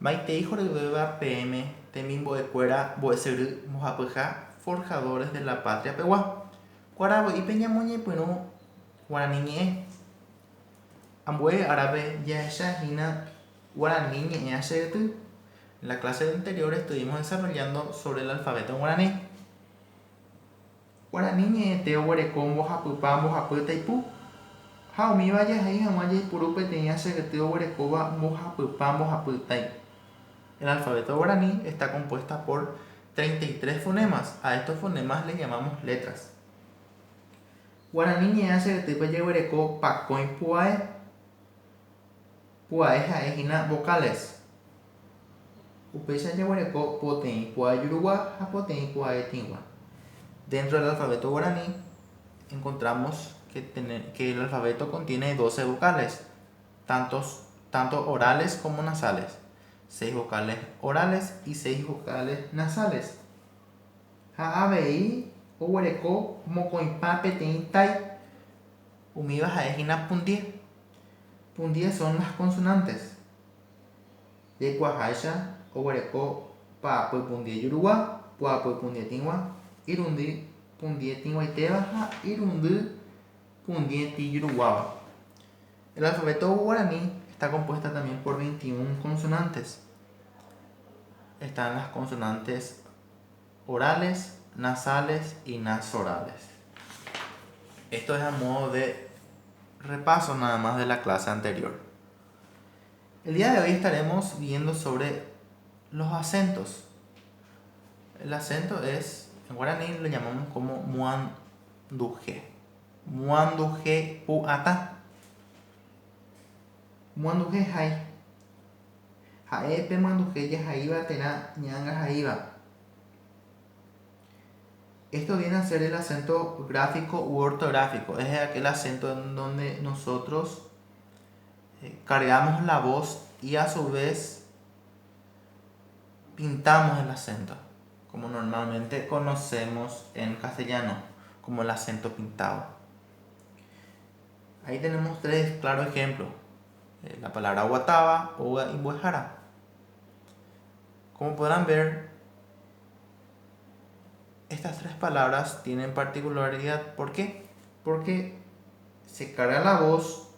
Maitei horyvéva peẽme temimbo'ekuéra mbo'esyry mbohapyha Forjadores de la Patria pegua. Ko aravo'ípe ñamoñepyrũ guarani ñe'ẽ. Ambue árape jahecha hína guarani ñe'ẽ achegety. En la clase anterior estuvimos desarrollando sobre el alfabeto en guaraní. Guarani ñe'ẽte oguereko mbohapypa mbohapy taipu, ha umíva jahai hag̃ua jaipuru peteĩ achegety oguerekóva mbohapypa mbohapy tai. El alfabeto guaraní está compuesta por 33 fonemas, a estos fonemas le llamamos letras. Guarani ñe'ẽ achegetýpe jeguereko pakõi pu'ae, pu'ae ha'e hína vocales. Upéicha jaguereko poteĩ pu'ae jurugua ha poteĩ pu'ae tĩgua. Dentro del alfabeto guaraní encontramos que, que el alfabeto contiene 12 vocales, tantos, tanto orales como nasales. 6 vocales orales y 6 vocales nasales. Ha avei oguereko mokõipa peteĩ tai, umíva ha'e hína pundie. Pundie son las consonantes. Jaikuaaháicha oguereko paapy pundie jurugua, poapy pundie tĩgua, irundy pundie tĩguaitéva ha irundy pundie tĩ juruguáva. El alfabeto guaraní está compuesta también por 21 consonantes. Están las consonantes orales, nasales y nasorales. Esto es a modo de repaso nada más de la clase anterior. El día de hoy estaremos viendo sobre los acentos. El acento es, en guaraní lo llamamos como muanduje. Muanduje pu'atã. Muanduje hái. Ha'e pe muanduje jahaíva térã ña'angahaíva. Esto viene a ser el acento gráfico u ortográfico. Es aquel acento en donde nosotros eh, cargamos la voz y a su vez pintamos el acento, como normalmente conocemos en castellano, como el acento pintado. Ahí tenemos tres claros ejemplos. Eh, la palabra guataba, oga y mbuejara. Como podrán ver, estas tres palabras tienen particularidad. ¿Por qué? Porque se carga la voz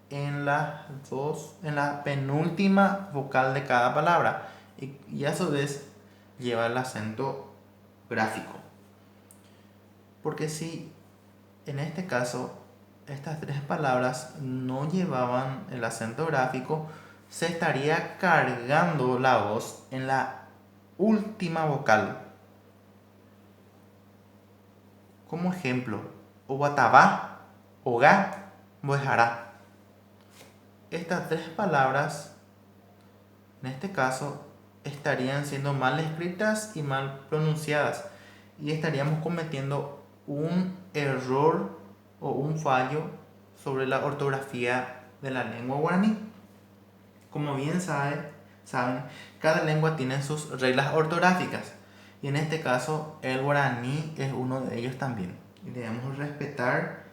en las dos, en la penúltima vocal de cada palabra y, y a su vez lleva el acento gráfico. Porque si en este caso estas tres palabras no llevaban el acento gráfico, se estaría cargando la voz en la última vocal. Como ejemplo, oguatava, oga, mbo'ehára. Estas tres palabras, en este caso, estarían siendo mal escritas y mal pronunciadas y estaríamos cometiendo un error o un fallo sobre la ortografía de la lengua guaraní. Como bien sabe, saben, cada lengua tiene sus reglas ortográficas y en este caso el guaraní es uno de ellos también. Y debemos respetar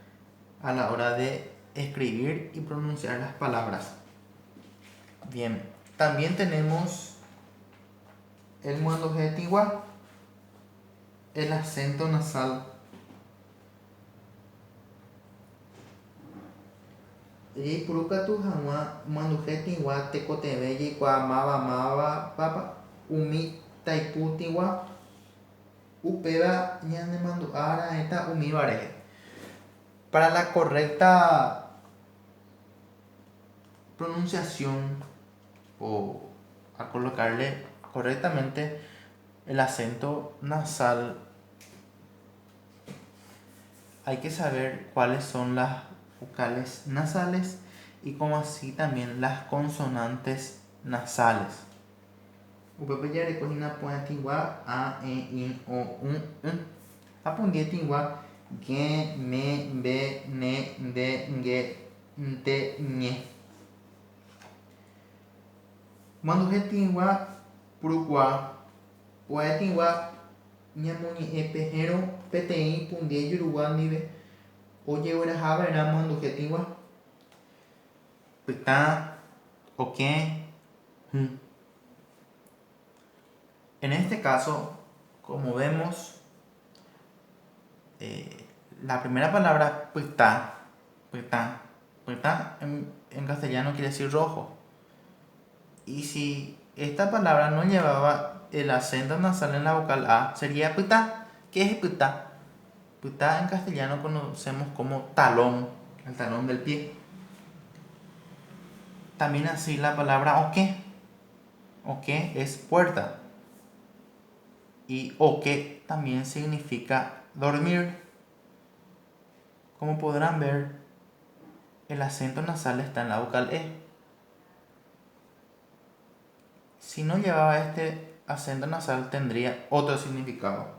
a la hora de escribir y pronunciar las palabras. Bien, también tenemos el muanduhe tĩgua, el acento nasal. Jaipuru katu hag̃ua muanduhe tĩgua tekotevẽ jaikuaa máva mávapa umi taipu tĩgua, upéva ñanemandu'a raẽta umíva rehe. Para la correcta pronunciación o a colocarle correctamente el acento nasal hay que saber cuáles son las vocales nasales y como así también las consonantes nasales. Upépe jareko hína pu'ã tĩgua, a, e, i, o, u, ỹ. Ha pundie tĩgua, ge, me, mbe, ne, nde, nge, nte, ñe. Muanduhe tĩgua purukuaa. Pu'ae tĩgua Ñamoñe'ẽpehẽrõ peteĩ pundie jurugua ndive ojeguerahava'erã muanduhe tĩgua, pytã, okẽ, hũ. En este caso, como vemos, eh, la primera palabra pytã, pytã, pytã en, en castellano quiere decir rojo. Y si esta palabra no llevaba el acento nasal en la vocal A, sería pyta. ¿Qué es pyta? Pyta en castellano conocemos como talón, el talón del pie. También así la palabra oke. Oke es puerta. Y oke también significa dormir. Como podrán ver, el acento nasal está en la vocal E. Si no llevaba este acento nasal tendría otro significado.